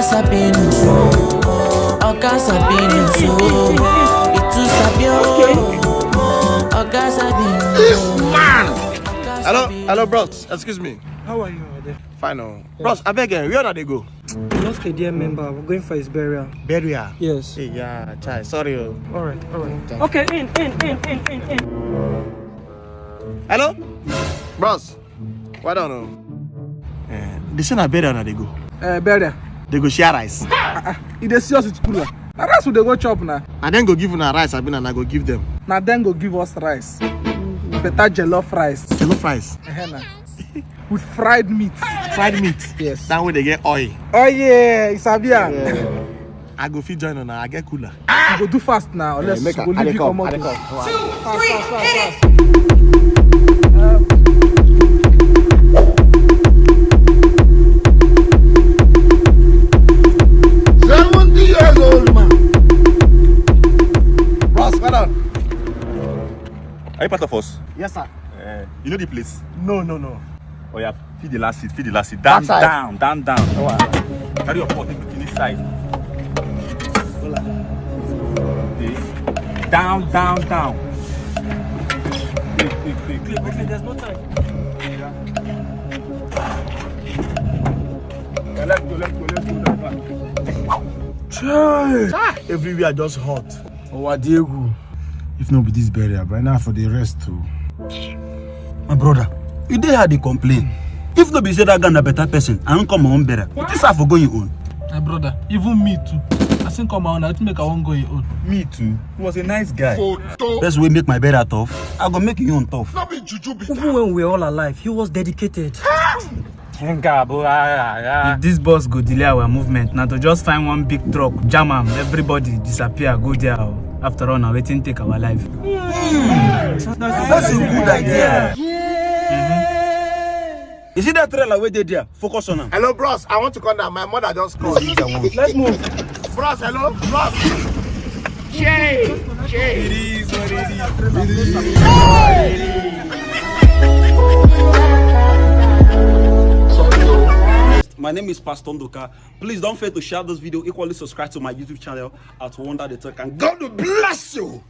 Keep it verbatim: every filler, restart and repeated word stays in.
Sabinus, Oga Sabinus, oh, it's too Sabio, Oga Sabinus. This man. Hello, hello, bros. Excuse me. How are you, Ade? Fine, oh. Bros, I beg you, where una dey go? We lost a dear member. We're going for his burial. Burial? Yes. Hey, yeah, chai. Sorry, oh. All right, all right. Okay, in, in, in, in, in, in. Hello? Bros, well done, oh. Eh, they say na burial na dey go. Uh, burial. They go share rice. Uh-uh. If they see us with cooler, na rice we dey go chop na. Na dem go give una rice, abi na una go give them? Na dem go give us rice. Better jollof rice. Jollof rice. Uh-huh, na. With fried meat. Fried meat. Yes. That way they get oil. Oh yeah, Isabia. Yeah. I go fit join una. I get cooler. You go do fast now, unless make we go I leave dey you come, come I out. Dey come. Fast, fast, fast, fast. Seventy years old man. Bros, well done. Are you part of us? Yes, sir. Eh, you know the place? No, no, no. Oh yeah, feed the last seat, feed the last seat. Down, down, down, down. Carry your pot, take the finish side. Okay. Down, down, down. Quick, quick, quick. Quick, quick, there's no time. Yeah, let's go, let's go, let's go. Chai! Everywhere just hot. Owadiegu. If no be this burial, by now for the rest too. My brother, you dey how dey complain. If no be say that guy na better person, I don't come my own burial. This have for going own. My brother, even me too. I think come my own, I think make I won't go your own. Me too. He was a nice guy. Best way make my burial tough, I go make you own tough. No be juju be even that. When we were all alive, he was dedicated. If this boss go delay our movement, na to just find one big truck, jam am, everybody disappear, go there. Oh. After all, na wetin take our life. That's a good idea. Mm-hmm. You see that trailer wey dey there? Focus on am. Hello, bros. I want to come down. My mother just called. Let's move. Bros, hello? Bros. Jay, Jay. It is what it is. My name is Pastor Ndoka. Please don't fail to share this video. Equally subscribe to my YouTube channel at Wonder the Tech. And God will bless you.